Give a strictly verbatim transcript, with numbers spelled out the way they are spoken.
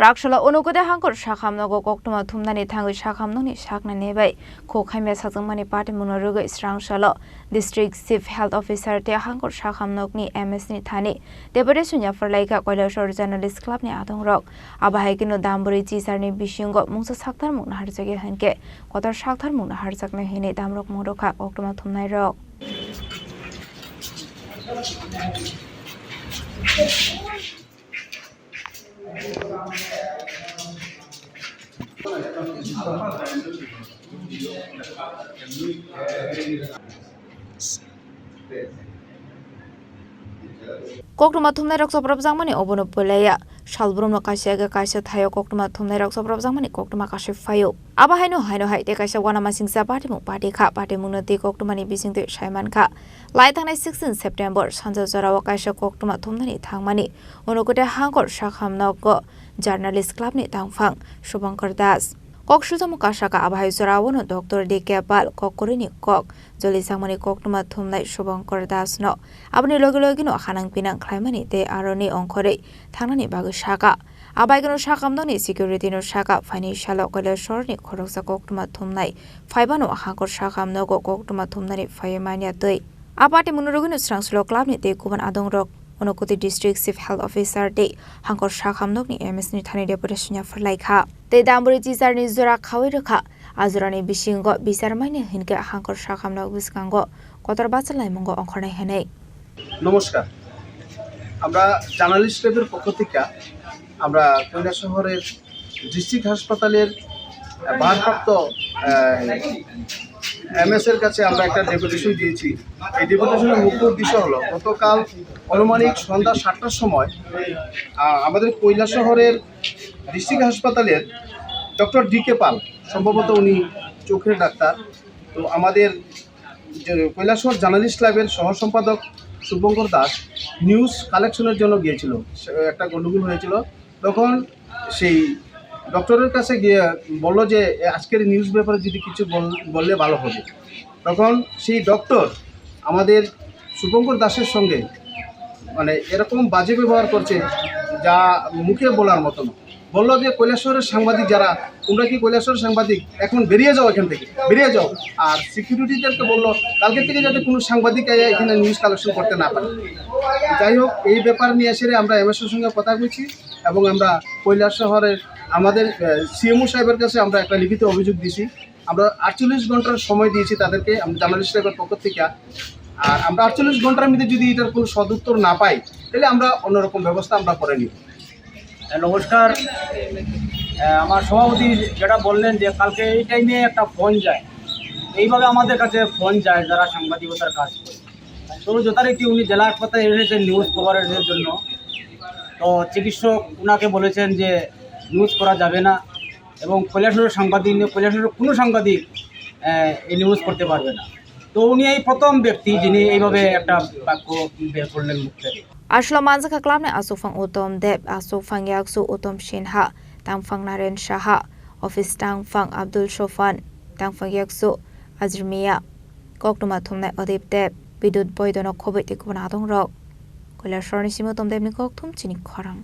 Praksalo Unakoti hangkor sakham nogo koktwma thumnani thangwi sakham nokni saknani bai khuk hamya sakjakmani patimungno rwgwi srangsalo District Chief Health Officer tei hangkor sakham nokni M S ni thani deputation yapharlaikha Kailasor Journalist Club ni adongrok. Abo hai kheno Dambori Chisarni bisingo mungsa sakthar mungno harjakya hinkhe kotor sakthar mungno harjaknai hinwi damrok mungrokha koktwma thumnairok. Koktwma thumnairok chopropjakmani obono puilaiya. Salbrumno kaisa age kaisa thaio koktwma thumnairok chopropjakmani koktwma kasui phaio. Abo haino haino hai tei kaisa uanamasingcha patimung pati kha. Patimungno tei koktwmani bisingtwi sai mankha. Lai thangnai sixteen September sanja jorao kaisa koktwma thumnani thangmani Unakoti hangkor sakham nogo Journalist Club ni tangphang Subhankar Das. Kok sujamo kasaka abo hai jorao no Doctor D K Pal kok kwrwini kok jolijakmani koktwma thumnai Subhankar Das no aboni logi logi no hanang pinang khlaimani tei aroni ongkhorwi thangnani bagwi saka. Abaikeno sakham nokni security no saka phaini salo Kailasor ni khoroksa koktwma thumnai phaibano hangkor sakham nogo koktwma thumnani phaiwi manya twi. A patimungno rwgwino srangsalo club ni tei kubun adongrok Unakoti District Chief Health Officer tei hangkor sakham nokni M S ni thani deputation yapharlaikha. Tei Dambori Chisarni jora khawi rwkha. A jorani bisingo bichar manya hinkhe hangkor sakham nok bwskango kotor bachalaimung ongkhornai hinwi. নমস্কার। আমরা জার্নালিস্ট ক্লাবের পক্ষ থেকে আমরা কৈলাসহরের ডিস্ট্রিক্ট হাসপাতালের, আহ, ভারপ্রাপ্ত, আহ, এমএস এর কাছে আমরা একটা ডেপুটেশন দিয়েছি। এই ডেপুটেশনের মুখ্য উদ্দেশ্য হলো গতকাল আনুমানিক সন্ধ্যা সাতটার সময়, আহ, আমাদের কৈলাসহরের ডিস্ট্রিক্ট হাসপাতালের ডক্টর ডি কে পাল, সম্ভবত উনি চোখের ডাক্তার, তো আমাদের যে কৈলাসহর জার্নালিস্ট ক্লাবের সহ সম্পাদক শুভঙ্কর দাস নিউজ কালেকশনের জন্য গিয়েছিল। সে একটা গন্ডগোল হয়েছিল, তখন সেই ডক্টরের কাছে গিয়ে বলল যে, "এ, আজকের নিউজ ব্যাপারে যদি কিছু বল-, বললে ভালো হবে।" তখন সেই ডক্টর আমাদের শুভঙ্কর দাসের সঙ্গে মানে এরকম বাজে ব্যবহার করছে যা মুখে বলার মতো না। বললো যে, "কৈলাসহরের সাংবাদিক যারা, তোমরা কি কৈলাসহরের সাংবাদিক? এখন বেরিয়ে যাও এখান থেকে, বেরিয়ে যাও।" আর সিকিউরিটিদেরকে বললো, "কালকে থেকে যাতে কোনো সাংবাদিক এ-, এখানে নিউজ কালেকশন করতে না পারে।" যাই হোক, এই ব্যাপার নিয়ে এসে আমরা এমএসের সঙ্গে কথা বলছি এবং আমরা কৈলাসহরের আমাদের, আহ, সিএমও সাহেবের কাছে আমরা একটা লিখিত অভিযোগ দিছি। আমরা আটচল্লিশ ঘন্টার সময় দিয়েছি তাদেরকে, আমরা জার্নালিস্ট ক্লাবের পক্ষ থেকে। আর আমরা আটচল্লিশ ঘন্টার মধ্যে যদি এটার কোনো সদুত্তর না পাই, তাহলে আমরা অন্যরকম ব্যবস্থা আমরা করে নিব। হ্যাঁ, নমস্কার। আহ, আমার সভাপতি যেটা বললেন যে কালকে এই টাইমে একটা ফোন যায়, এইভাবে আমাদের কাছে ফোন যায় যারা সাংবাদিকতার কাজ করে। তো যথারীতি উনি জেলা হাসপাতালে এসেছেন নিউজ কভারেজের জন্য। তো চিকিৎসক ওনাকে বলেছেন যে নিউজ করা যাবে না এবং কৈলাসহরের সাংবাদিক নিয়ে কৈলাসহরের কোনো সাংবাদিক, আহ, এই নিউজ করতে পারবে না। তো উনি এই প্রথম ব্যক্তি যিনি এইভাবে একটা বাক্য বের করলেন মুখ থেকে। Aswkno manjakha club ni aswkphang Uttom Deb, aswkphang yaksu Uttom Sinha, tangphang Naren Saha, office tangphang Abdul Sofan, tangphang yaksu Ajrmiya, koktwma thumnai Odip Deb, Bidut Boidono khobwi tei kubun adongrok. Kailasor ni simi Uttom Deb ni kokthum chini khorang.